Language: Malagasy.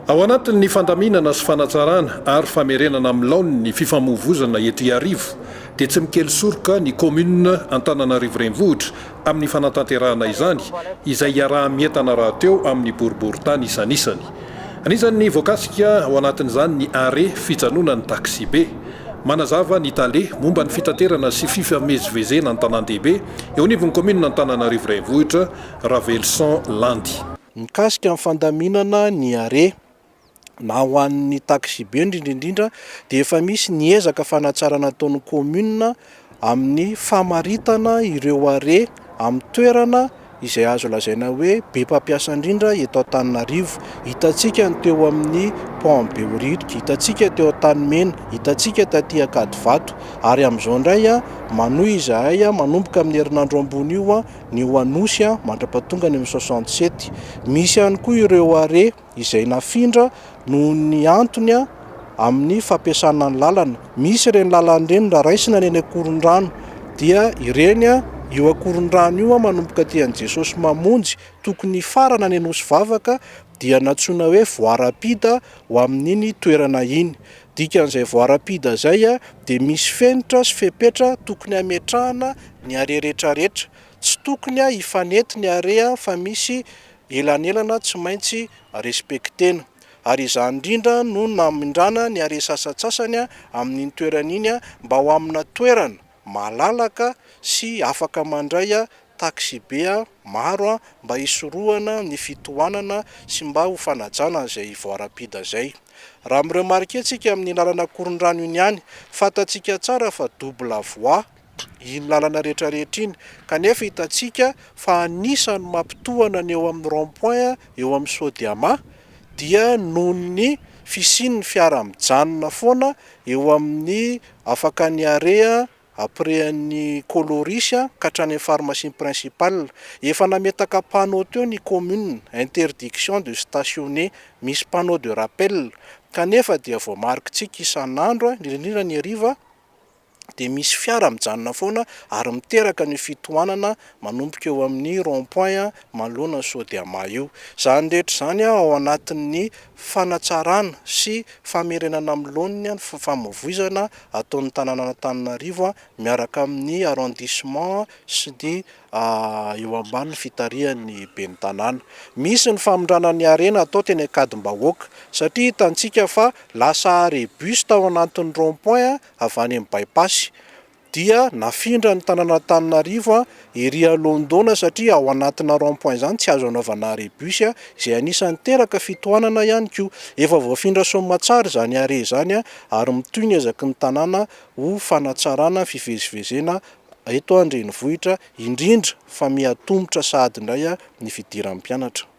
Ao anatin'ny fandaminana sy fanatsarana ary famerenana amin'ny laoniny ny fifamoivozana eto Iarivo dia tsy mikely soroka ny kaominina Antananarivo Renivohitra amin'ny fanatanterahana izany izay iaraha-mientana rahateo amin'ny boriborintany isanisany. Anisan'ny voakasika ao anatin'izany ny arrêt fijanonan'ny taksibe. Manazava ny tale momba ny fitaterana sy fifamezivezena an-tanàn-dehibe eo anivon'ny kaominina Antananarivo Renivohitra, Raveloson Landy. Mikasika ny fandaminana ny arrêt na ho an'ny taksibe indrindra indrindra dia efa misy ny ezaka fanatsarana ataon'ny kaominina amin'ny famaritana ireo arrêt amin'ny toerana izay azo lazaina hoe be mpampiasa indrindra eto Antananarivo. Hitantsika ny teo amin'ny pont Behoririka, hitantsika teo Antanimena, hitantsika taty Ankadivato ary amin'izao indray manohy izahay manomboka amin'ny herinandro ambony io ny eo Anosy mandra-pahatonga any amin'ny 67. Misy ihany koa ireo arrêt izay nafindra noho ny antony amin'ny fampiasana ny lalana. Misy ireny lalana ireny raha raisina ny eny Ankorondrano dia ireny io Ankorondrano io manomboka aty an'i Jesosy Mamonjy tokony hifarana any Anosivavaka dia nantsoina hoe voie rapide ho amin'iny toerana iny. Dikan'izay voie rapide izay dia misy fenitra sy fepetra tokony hametrahana ny arrêt retraretra. Tsy tokony hifanety ny arrêt fa misy elanelana tsy maintsy respectena. Ary izany indrindra no namindrana ny arrêt sasantsasany amin'iny toerana iny mba ho amina toerana malalaka sy afaka mandray taxibe maro mba hisorohana ny fitohanana sy mba ho fanajana an'izay voie rapide izay. Raha mi-remarquer tsika amin'ny lalana Ankorondrano iny ihany, fantatsika tsara fa double voie iny lalana rehetra rehetra iny kanefa hitantsika fa anisan'ny mampitohana ny eo amin'ny rond point eo amin'ny Sodiama dia noho ny fisian'ny fiara mijanona foana eo amin'ny afaka ny arrêt après an'ny Coloris ka hatrany amin'ny pharmacie principale. Efa nametaka panneau teo ny commune, interdiction de stationner, misy panneau de rappel kanefa dia voamarikitsika isan'andro indrindra indrindra ny hariva dia misy fiara mijanona foana ary miteraka an'io fitohanana manomboka eo amin'ny rond point manoloana ny Sodiama io. Izany rehetra izany ao anatin'ny fanatsarana sy famerenana amin'ny laoniny ny fifamoivoizana ataon'ny tanànan'Antananarivo miaraka amin'ny arrondissement sy ny eo ambany fitarihan'ny ben'ny tanàna. Misy ny famindrana ny harena atao teny Ankadimbahoaka satria hitantsika fa lasa arrêt bus tao anatin'ny rond point avy any amin'ny by-pass dia nafindra ny tanàn'Antananarivo ery Alondona satria ao anatina rond point izany tsy azo anaovana arrêt bus izay anisan'ny niteraka fitohanana ihany koa. Efa voafindra soamatsara izany arrêt izany ary mitohy ny ezaky ny tanàna ho fanatsarana ny fivezivezena eto an-drenivohitra, indrindra fa miha-tomotra sahady indray ny fidiran'ny mpianatra.